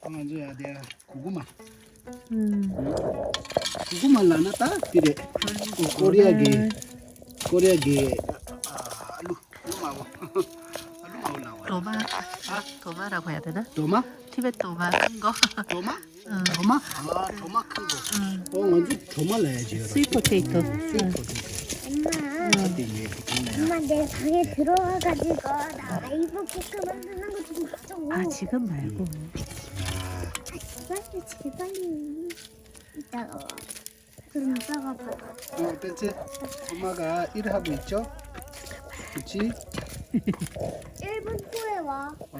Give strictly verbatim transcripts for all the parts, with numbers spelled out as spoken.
ང་ཚོ་ཡ་དེ་གུ་གུ་མ། ཨུམ། གུ་གུ་མ་ལབ་ན་ད་དེ་རེད། ཀོ་རི་ཡ་གི་ཀོ་རི་ཡ་གི་ཨ་ཨ་ལུ། ཨ་ལུ་མ་བོ། ཨ་ལུ་མ་བོ་ལབ་པ། གྲོ་མ། ཨ། གྲོ་མ་ར་བ་ཡ་དེ་ན། གྲོ་མ། ཐི་བེད་གྲོ་མ་ཁང་གོ། གྲོ་མ། ཨ། གྲོ་མ། ཨ། གྲོ་མ་ཁང་གོ། ཨ། ཨོ་ང་ཚོ་གྲོ་མ་ལབ་ཡ་ཅིག་ཡོད་ར། Sweet potato. Sweet potato. ཨ་དེ་ངས་དེ་གང་ལ་ཡ། 엄마, 내 방에 들어가가지고 나 아이보리 케이크 만드는 거 좀 봐줘. 아, 지금 말고. 아, 제발요, 제발요. 이따가 와. 그럼 이따가 봐. 어, pensé, 엄마가 일하고 있죠? 그치? 일 분 후에 와. 어,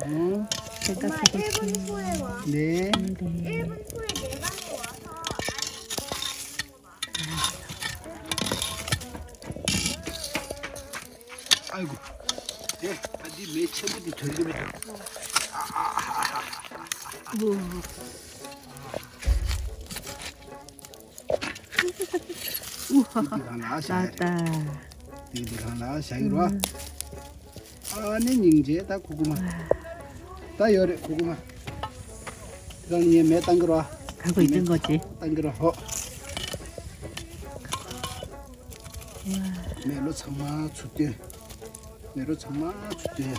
제가 엄마, 일 분 보겠습니다. 후에 와. 네. 네. 일 분 후에 내 방에 와서 아이보리 케이크 만드는 거 봐. 아이고. 예, 아, 네 매 ཆེན་པོ་དེ་ཐོན་གྱི་མེད་དམ། ཨུ། ཨུ་ཧ་ཧ། དེ་གང་ལ་བཞག་ཡ་རེད། ད་ད། དེ་དེ་གང་ལ་བཞག་ཡོད་ར། ཨུ། ཨ་ནི་སྙིང་རྗེ་ད་གུ་གུ་མ། ད་ཡོད་རེད་གུ་གུ་མ། དེ་གང་ངས་མེ་བཏང་གི་ར། ག་གོ་ཡི་བཏང་གོ་ཅི། བཏང་གི་ར་ཧོ། མེ་ལོ་ཚང་མ་ཚུར་སྟོན། མེ་ལོ་ཚང་མ་ཚུར་སྟོན།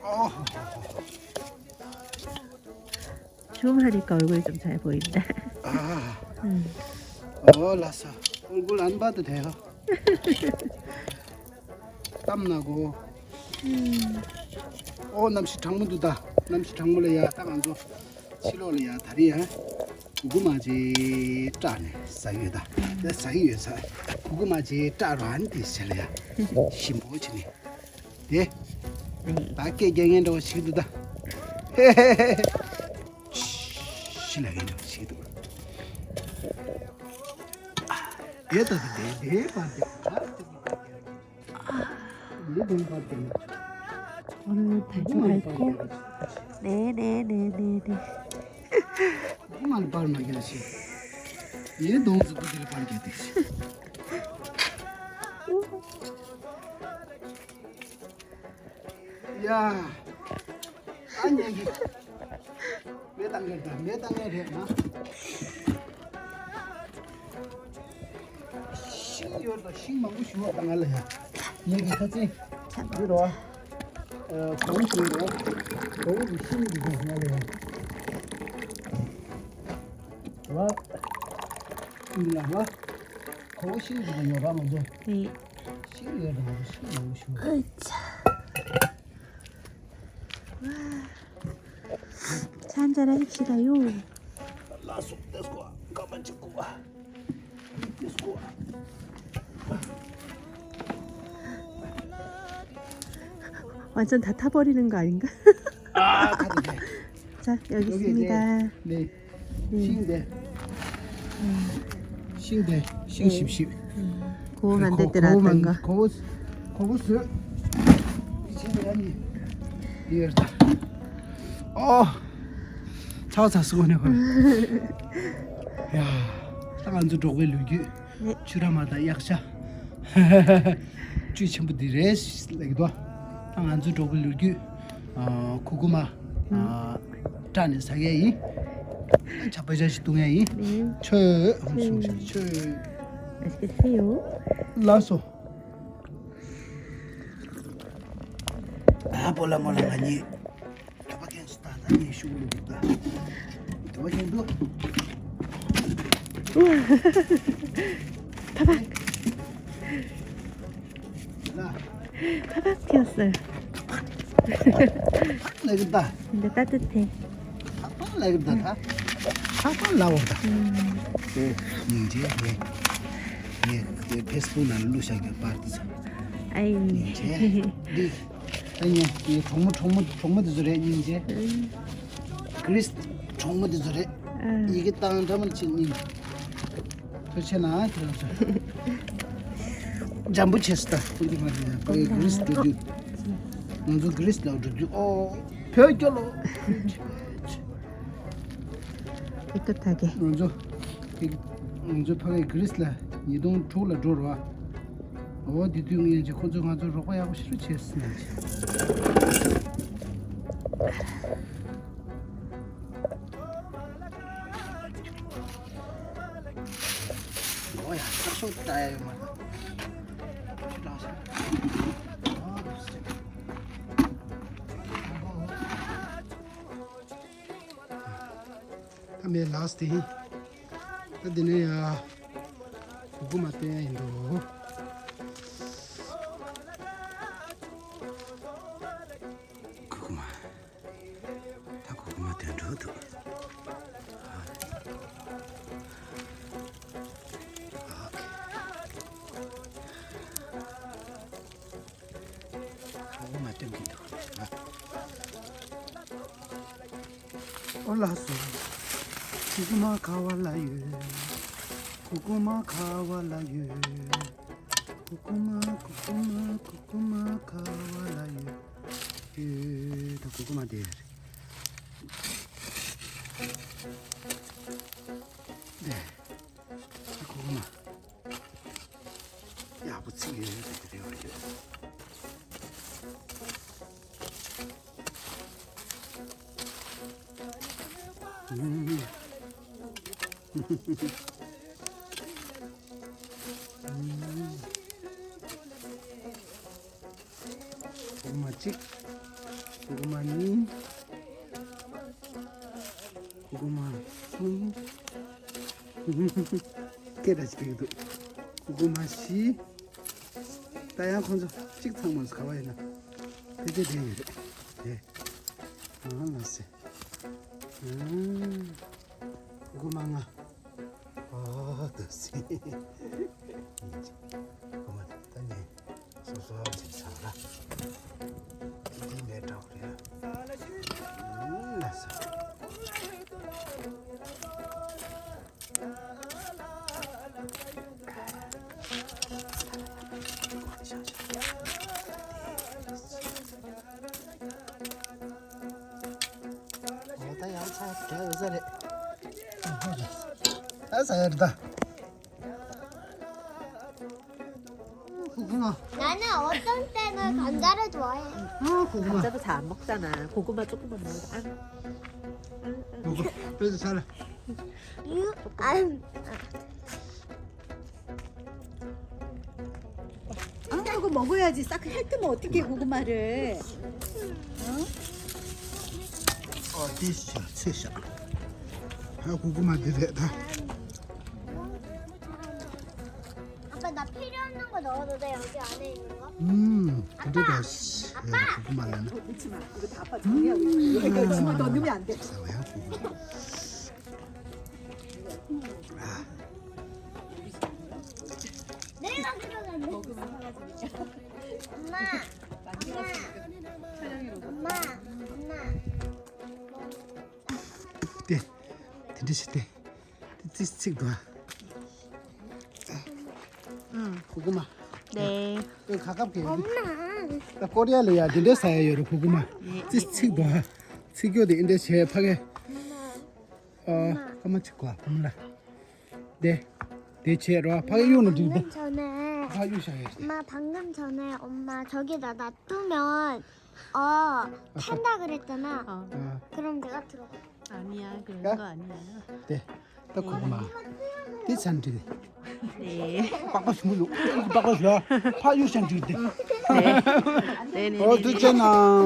ཨོ། ཆུང་ཧ་རི་ཀའོ་ཀོའི་ཙམ་ཚ་པོ་ཡིན་ད། ཨ། ཨུམ། ཨོ་ལ་ས། ཨོ་གུ་ལན་པ་དུ་དེ་ཧ། གཏམ་ན་གོ། ཨུམ། ཨོ་གནམ་གཤིས་གྲང་མོ་འདུག་ད། གནམ་གཤིས་གྲང་མོ་ལ་ཡ་ད་ང་ཚོ་ཕྱི་ལོགས་ལ་ཡ་ད་རེས་ཡ། གུ་གུ་མ་ཅེ་སྐྲག་ནས་ཟ་ཡོད་ད། ད་ཟ་ཡི་ཡོད་ས། གུ་གུ་མ་ཅེ་སྐྲག་རང་དེ་ཟེར་ལ་ཡ། ཞིམ་པོ་བྱས་ནས། དེ། ད་སྐད་རྒྱག་མཁན་འདྲ་བོ་ཞིག་འདུག་ད། ཧེ་ཧེ་ཧེ། ཤི་ལ་མཁན་འདྲ་བོ་ཞིག་འདུག་དེ་ལྟ་བུ་དེ་དེའི་བར་དེ་ད་དེ་དེའི་དོན་བར་དེ་ནས་ཨོ་ལེ་ད་ཅི་ཧ་ཀོ། ནེ་ནེ་ནེ་ནེ་ནེ། ཁོ་མ་ལ་པར་མ་རྒྱག་ཤིག་ངའི་གདོང་ཟུག་པོ་དེ་ལ་པར་རྒྱག་དེ་ཤིག་ཡ། ཨ་ཉན་གི་མེ་བཏང་གི་རེད་ད། མེ་བཏང་གི་རེད་ན། ཤིང་ཡོད་ད། ཤིང་མང་པོ་ཞིག་ཡོད་ད་ང་ལ་ཡ། ངེད་ཀྱི་ཁ་ཚིག་འདི་རོ། ཨ་གོང་ཞིག་རོ། གོང་གི་ཤིང་འདི་ང་ལ་ཡ། རོ། འདི་ལ་རོ། གོང་ཤིང་འདི་ཡོད་ར་མ་འདུག་ཤིང་ཡོད་ད་ང་ལ་ཤིང་མང་པོ་ཞིག་ཡོད། ཚན་རྩལ་རིག་ཞིག་ལ་ཡོད། ལ་སོགས་ཏེ་སྐོ་ཀ་མ་ཅིག་གོ་བ། ཏེ་སྐོ་བ། 완전 다 타버리는 거 아닌가? 아, 가도 돼. 자, 여기 여기 있습니다. 이제, 네. ཤིང་དེ། ཤིང་དེ་ཤིང་ཞིབ་ཞིབ། ཁོ་བོ་ང་འདི་དེ་ར་བཏང་ག་ཁོ་བོ་ཁོ་བོ་བཟོས། ཤིང་དེ་ཡ་ནི་ཡོད་ད། ཨོ། ཚ་བ་ཚ་སུ་གོ་ནས་ཧོ། ཡ། ད་ང་ཚོ་འབྲོག་པའི་ལོ་རྒྱུས། ཆུ་ར་མ་དང་གཡག་ཤ། བཅུད་ཆེན་པོ་འདི་རེད་ལབ་ཀྱི་འདུག་ད་ང་ཚོའི་འབྲོག་པའི་ལོ་རྒྱུས། ཨ་ཁུ་ཁུ་མ། ཨ་སྐྲག་ནས་ཟ་ཡས་ཡིན། ཆ་པ་ཆ་ཞིག་བཏུང་ཡས་ཡིན། ཆོས། ཆོས། ཆོས། ལགས་སོ། ཨ་པོ་ལ་མོ་ལ་ང་གཉིས། དོ་པ་ཁེངས་སུ་ད་ད་ངས་ཤུགས་ལུག་ད། དོ་པ་ཁེངས་འདུག་ཐ་པ། ལ། ཐ་པ་ཁེངས་སུ། ལ་གི་ད། འདི་ད་ད་དེ། ཐ་པ་ལ་གི་ད་ད། ཐ་པ་ལ་འོ་ད། ཨེ་སྙིང་རྗེ་ངས། ངས་ཕེ་སི་བུག་ནང་ལ་བླུགས་བཞག་གི་པར་དེ་ཚོ། ཨེ་སྙིང་རྗེ། འདི། ཨ་ནི་ངའི་གྲོགས་མོ་གྲོགས་མོ་གྲོགས་མོ་དེ་ཚོ་རེད་སྙིང་རྗེ། ཨུམ། གྷི་རིས་གྲོགས་མོ་དེ་ཚོ་རེད། ཨ། ཡི་གེ་བཏང་འདྲ་མིན་ཆེ་སྙིང་། ཐུགས་ཆེ་གནང་ཁྱེད་རང་ཚོ། འཇམ་པོ་བྱས་སོང་ད་ཕུགས་ཀྱི་མ་རེད་ཡ། ཁོ་ཡི་གྷི་རིས་འགྲོ་རྒྱུ། ང་ཚོ་གྷི་རིས་ལ་འགྲོ་རྒྱུ་ཨོ། བོད་སྐྱོ་ལོ། ཨེ་ཏོ་ཐ་གེ། ང་ཚོ། ང་ཚོ་ཕ་གི་གྷི་རིས་ལ་ཉིས་སྟོང་དྲུག་ལ་འགྲོ་རོགས། འོ་དེ་དུས་ངས་ཅིག་ཁོང་ཚོས་ང་ཚོར་རོགས་པ་ཡག་པོ་ཞེ་དྲག་བྱས་སོང་ནས་ཅིག་འོ་ཡ་ཁ་ཤོག་ལྟ་ཡ་ཡོད་མ་རེད། ད་མེད་ལགས་ཏེ། ད་འདི་ནས་ཡ། གུ་གུ་མ་བསྟན་ཡ་ཡིན་འདུག་གུ་གུ་མ། ད་གུ་གུ་མ་དོན་འགྲུབ་འདུག་གུ་གུ་མ་སྟོན་གྱི་འདུག་ཨོ་ལགས་སོ། གུ་གུ་མ་ག་བ་ལ་ཡོད། གུ་གུ་མ་ག་བ་ལ་ཡོད། གུ་གུ་མ་གུ་གུ་མ་གུ་གུ་མ་ག་བ་ལ་ཡོད། ཡོད་ད་གུ་གུ་མ་དེ་རེད། དེ་ད་གུ་གུ་མ། ཡག་པོ་ཚིག་ཡོད་ཡོད་དེ་རེད་བ་ཡོད། གུ་གུ་མ་གཅིག་གུ་གུ་མ་གཉིས། གུ་གུ་མ་གསུམ། སྐད་གྲགས་ཅིག་འདུག་གུ་གུ་མ་བཞི། ད་ཡང་ཁོང་ཚོ་གཅིག་ཚང་མ་ག་བ་ཡིན་ན། དེ་ཚོ་དེ་ཡོད་རེད། དེ། ཨ་ལ་སེ། ཨ། གུ་གུ་མ་ལྔ། ཨ་ད་སེ། གུ་གུ་མ་ད་ནི། སོ་སོ་ཅིག་ཚང་ལ། ཅི་ཅི་མེད་འགྲོ་རེད། ཨུམ་ལ་ས། འོ་ད་ཡང་ཚ་དྲག་ཡོད་ས་རེད། ཨ་ས་ཡར་ད། གུ་གུ་མ། 나는 어떤 때는 감자를 좋아해. 아, 고구마. 감자도 잘 안 먹잖아. 고구마 조금만 먹어. 아, 아, 아. 고구마. 그래서 잘. 유, 아, 아, 이거 먹어야지. 싹 핥으면 어떻게 고구마를? 어? 어, 됐어. 됐어. 아, 고구마 드렸다. 아빠, 나 필요 없는 거 넣어도 돼? 여기 안에 있는 거? 음, 근데 다 씨, 아빠! 야, 고구마 나는. 넣지 마. 이거 다 아빠 정리하고 있어. 여기까지 집어 넣으면 안 돼. 아, 왜 고구마? 아. 내가 들어갔네. 엄마, 엄마, 엄마, 엄마. ཏེ། དེ་འདྲ་ཞིག་སྟེ། ཙི་ཙིག་འདུག་ཨ། ཨང་། གུ་གུ་མ། ལེ། ཨེ་ཁ་ཁབ་ཀྱི། ཨོམ་མ། ད་ཀོ་རི་ཡ་ལ་ཡ་དེ་འདྲ་ཟ་ཡ་ཡོད་རེད་གུ་གུ་མ། ཙི་ཙིག་འདུག་ཨ། ཚིག་སྐྱོ་དེ་ཨེ་འདྲ་བྱས་ཕ་གི། ཨ། ཀ་མ་ཅིག་གོ་ཨ་གུ་མ་ལ། དེ། དེ་བྱས་རོ་ཕ་གི་གཡུག་ན་འགྲིག་དེ། 방금 전에 ཕ་གི་གཡུག་བཞག་ཡོད་རེད། 엄마, 방금 전에 엄마 저기다 놔두면 어 탄다 그랬잖아. 어. 아. 그럼 내가 들어가. 아니야, 그런 거 아니야. 네. 또 고구마. 네, 산들. 네. 빡빡 숨어. 빡빡 야. 파유 산들. 네. 네, 네. 어, 네, 네. 두잖아.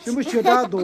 신부 쉬다도.